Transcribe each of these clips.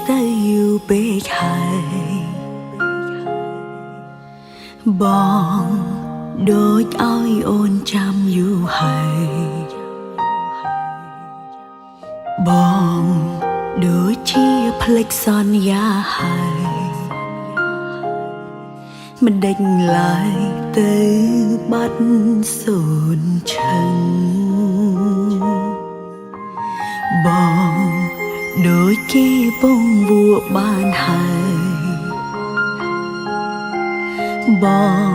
ទៅយូរពេកហើយបងដូចឲ្យអូនចាំយូរហើយបងដូចជាភ្លេចសន្យាហើយមិនដេចឡើយទៅបាត់សូនឈឹងបងដូចគេពងវក់បានហើយបង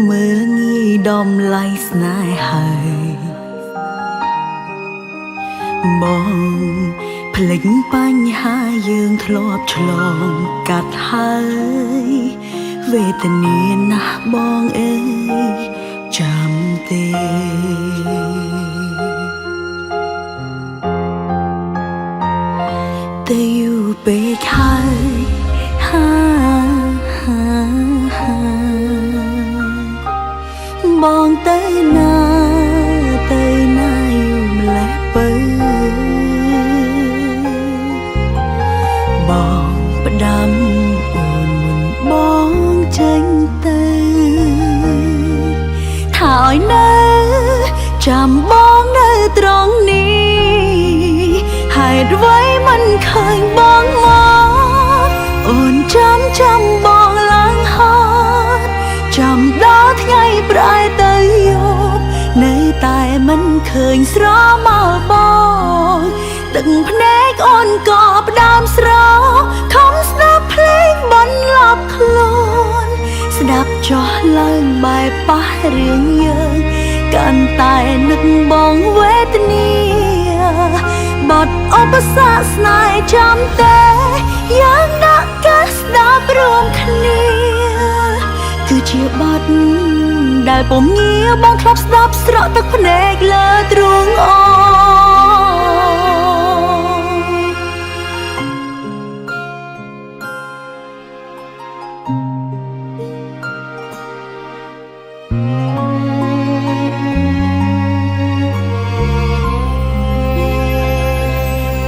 មើលងាយដំឡៃស្នេហាបងភ្លេចបញ្ហាយើងធ្លាប់ឆ្លងកាត់ហើយវេទនាណាស់បងអើយចាំទេ ទៅយូរពេកហើយហាហាហាបងទៅណាទៅណាយូរម្លេះពើបងផ្ដាំអូនមុនបងចេញទៅថាឲ្យនៅចាំបងនៅត្រង់នេះហេតុអ្វីមិនឃើញបងមកអូនចាំចាំបងឡើងហត់ចាំដល់ថ្ងៃប្រែទៅយប់នៅតែមិនឃើញស្រមោលបងទឹកភ្នែកអូនក៏ផ្ដើមស្រខំស្ដាប់ភ្លេងបន្លប់ខ្លួនស្ដាប់ចោះឡើងបែបប៉ះរឿងយើងកាន់តែនឹកបងវេទនាបត់ឧបសគ្គស្នេហ៍ចាំតែយ៉ាងដាក់កាស្ដាប់រួមគ្នាគឺជាបទដែលពំងារបងធ្លាប់ស្ដាប់ស្រក់ទឹកភ្នែកលើទ្រូងអូន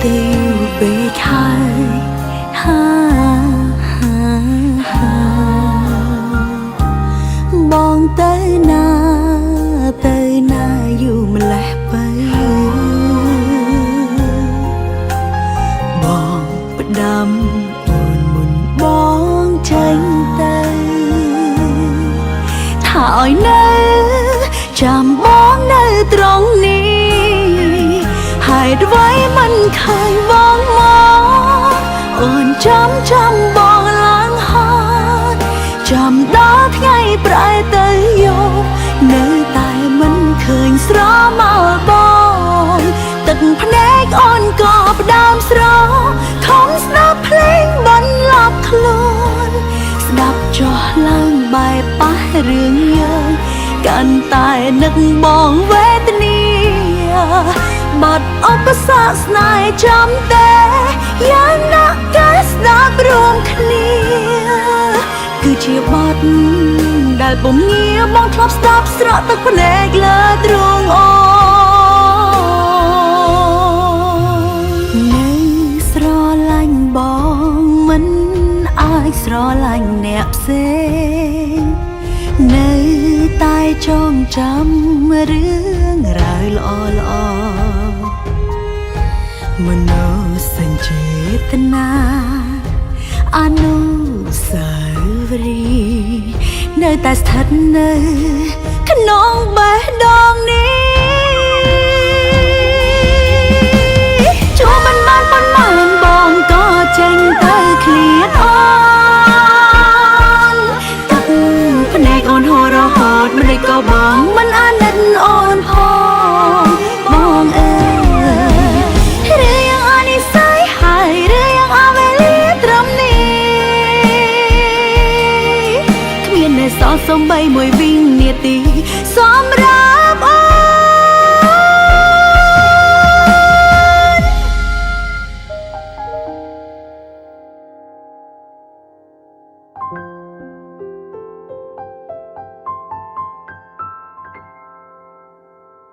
ទៅយូរពេកហើយហាហាហាបងទៅណាទៅណាយូរម្លេះពើបងផ្ដាំអូនមុនបងចេញទៅថាឲ្យនៅចាំបងនៅត្រង់នេះហេតុអ្វីមិនឃើញបងមកអូនចាំចាំបងឡើងហត់ចាំដល់ថ្ងៃប្រែទៅយប់នៅតែមិនឃើញស្រមោលបងទឹកភ្នែកអូនក៏ផ្ដើមស្រខំស្ដាប់ភ្លេងបន្លប់ខ្លួនស្ដាប់ចោះឡើងបែបប៉ះរឿងយើងកាន់តែនឹកបងវេទនាបត់ឧបសគ្គស្នេហ៍ចាំតែយ៉ាងណាក់កាស្ដាប់រួមគ្នាគឺជាបទដែលពំងារបងធ្លាប់ស្ដាប់ស្រក់ទឹកភ្នែកលើទ្រូងអូននៅស្រឡាញ់បងមិនអាចស្រឡាញ់អ្នកផ្សេងនៅតែចងចាំរឿងរ៉ាវល្អល្អមនោសញ្ចេតនាអនុស្សាវរីយ៍នៅតែស្ថិតនៅក្នុងបេះដូងនេះជួបមិនបានប៉ុន្មានបងក៏ចេញទៅឃ្លាតអូនទឹកភ្នែកអូនហូររហូតម្លេចក៏បងមិនអាណិតអូនផងបងអើយឬយ៉ាងអនិស័យហើយឬយ៉ាងអវេលាត្រឹមនេះគ្មានអ្នកសល់សំបីមួយវិនាទីសម្រាប់